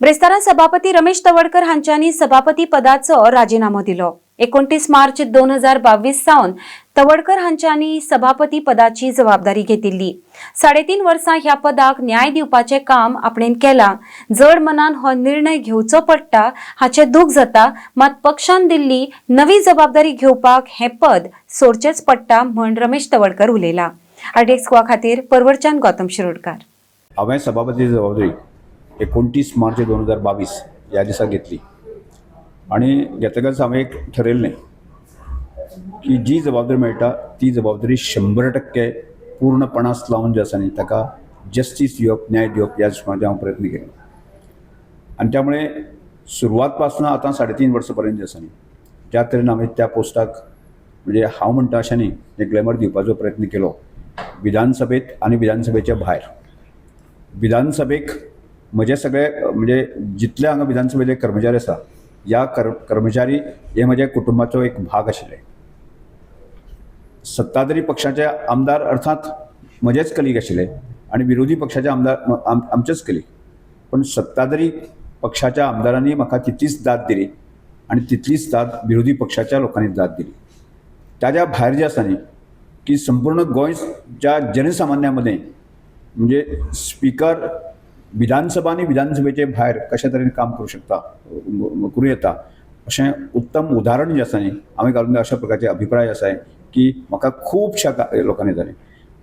ब्रेस्तारा सभापती रमेश तवडकर हांच्यांनी सभापती पदाचो राजिनामो दिलो. 29 मार्च 2022 सावन तवडकर हांच्यांनी सभापती पदाची जबाबदारी घेतिल्ली. 3.5 वर्सां ह्या पदाक न्याय दिवपाचें काम आपणेन केलां. जड मनान हो निर्णय घेवचो पडटा हाचें दूख जाता, मात पक्षान दिल्ली नवी जबाबदारी घेवपाक हें पद सोडचेंच पडटा म्हण रमेश तवडकर उलयला. आरडीएक्स गोवा खातीर परवरच्यान गौतम शिरोडकार. हांवें सभापती जबाबदारी 29 मार्च 2022 ह्या दिसा घेतली आनी घेतकच हांवें एक ठरयल्लें की जी जबाबदारी मेळटा ती जबाबदारी 100% पूर्णपणास लावन जे आसा न्ही, ताका जस्टीस दिवप, न्याय दिवप ह्या दृश्टीकोनाचेर हांव प्रयत्न केलो. आनी त्यामुळे सुरवात पासून आतां 3.5 वर्सां पर्यंत जे आसा न्ही, ज्या तरेन हांवें त्या पोस्टाक, म्हणजे हांव म्हणटा अशें न्ही, एक ग्लॅमर दिवपाचो प्रयत्न केलो विधानसभेत आनी विधानसभेच्या भायर. विधानसभेक म्हजे सगळे, म्हणजे जितले हांगा विधानसभेचे कर्मचारी आसा, ह्या कर्मचारी हे म्हज्या कुटुंबाचो एक भाग आशिल्ले. सत्ताधारी पक्षाचे आमदार अर्थात म्हजेच कलीग आशिल्ले आनी विरोधी पक्षाचे आमदार आमचेच कलीग, पण सत्ताधारी पक्षाच्या आमदारांनी म्हाका तितलीच दाद दिली आनी तितलीच दाद विरोधी पक्षाच्या लोकांनी दाद दिली. ताज्या भायर जे आसा न्ही की संपूर्ण गोंयच्या जनसामान्या मदें, म्हणजे स्पिकर विधानसभा आनी विधानसभेचे भायर कशा तरेन काम करूं शकता, करूं येता, अशें उत्तम उदाहरण जें आसा न्ही हांवें घालून, अशा प्रकारचे अभिप्राय आसा की म्हाका खुबश्या लोकांनी जालें.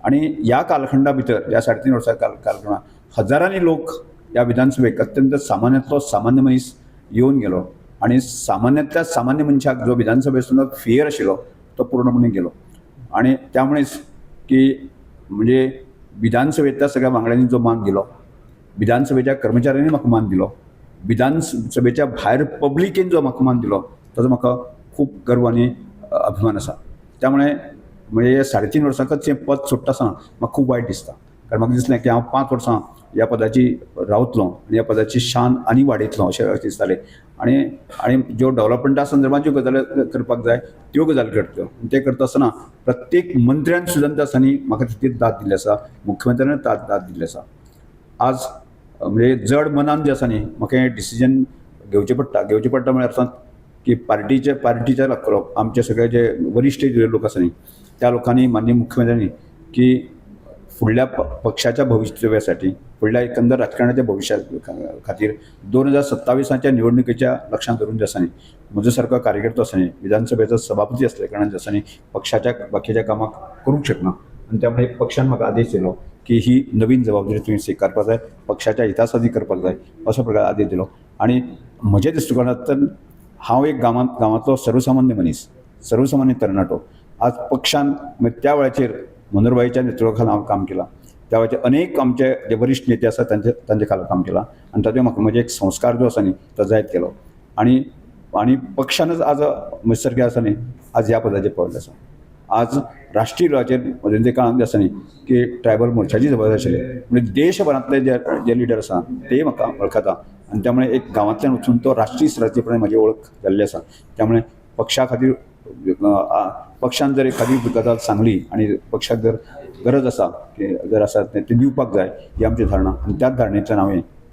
आनी ह्या कालखंडा भितर, ह्या 3.5 वर्सां कालखंडा हजारांनी लोक ह्या विधानसभेक, अत्यंत सामान्यांतलो सामान्य मनीस येवन गेलो आनी सामान्यांतल्या सामान्य मनशाक जो विधानसभेसून फियर आशिल्लो तो पूर्णपणे गेलो. आनी त्यामुळेच की म्हणजे विधानसभेंतल्या सगळ्या वांगड्यांनी जो मान दिलो, विधानसभेच्या कर्मचाऱ्यांनी म्हाका मान दिलो, विधानसभेच्या भायर पब्लिकेन जो म्हाका मान दिलो, ताजो म्हाका खूब गर्व आनी अभिमान आसा. त्यामुळे म्हणजे 3.5 वर्सांकच हें पद सोडटा आसतना म्हाका खूब वायट दिसता, कारण म्हाका दिसलें की हांव 5 वर्सां ह्या पदाची रावतलो आनी ह्या पदाची शान आनी वाडयतलो अशें अशें दिसतालें. आनी आनी ज्यो डेवलपमेंटा संदर्भात ज्यो गजाली करपाक जाय त्यो गजाली करतल्यो आनी तें करता आसतना प्रत्येक मंत्र्यान सुद्दां त्या आसा म्हाका तितलीच दाद दिल्ली आसा, मुख्यमंत्र्यान दाद दाद दिल्ली आसा. आज म्हणजे जड मनान जें आसा न्ही, म्हाका हें डिसिजन घेवचें पडटा. घेवचें पडटा म्हळ्यार अर्थात की पार्टीच्या आमचे सगळे जे वरिश्ठ जे लोक आसा न्ही, त्या लोकांनी, माननीय मुख्यमंत्र्यांनी की फुडल्या पक्षाच्या भवितव्यासाठी, फुडल्या एकंदर राजकारणाच्या भविश्या खातीर, 2027च्या निवडणुकेच्या लक्षांत धरून जे आसा न्ही, म्हजो सारको कार्यकर्तो आसा न्ही, विधानसभेचो सभापती असल्या कारणान जे आसा न्ही, पक्षाच्या बाकीच्या कामाक करूंक शकना. आनी त्यामुळे पक्षान म्हाका आदेश दिलो की ही नवीन जबाबदारी तुवें स्विकारपाक जाय, पक्षाच्या हितासाठी करपाक जाय, असो प्रकार आदेश दिलो. आनी म्हज्या दृश्टिकोनांतल्यान हांव एक गांवांतलो सर्वसामान्य मनीस, सर्वसामान्य तरणाटो. आज पक्षान, म्हणजे त्या वेळाचेर मनोहरभाईच्या नेतृत्वाखाल हांव काम केलां, त्या वेळाचेर अनेक आमचे जे वरिश्ठ नेते आसा तांचे तांचे खाला काम केलां आनी ताचे म्हाका म्हजे एक संस्कार जो आसा न्ही तो जायत गेलो. आनी आनी पक्षानच आज म्हजे सारके आसा न्ही, आज ह्या पदाचेर पावल्ले आसा. आज राष्ट्रीय लेवलाचेर मदीं काळांत जे आसा न्ही की ट्रायबल मोर्चाची जबाबदारी आशिल्ली, म्हणजे देशभरांतले जे जे लिडर आसा ते म्हाका वळखता आनी त्यामुळे एक गांवांतल्यान वचून तो राष्ट्रीय स्तराचेर प्रमाणे म्हजी वळख जाल्ली आसा. त्यामुळे पक्षा खातीर, पक्षान जर एखादी गजाल सांगली आनी पक्षाक जर गरज आसा की जर आसा ती दिवपाक जाय, ही आमची धारणा आनी त्याच धारणेंतल्यान हांवें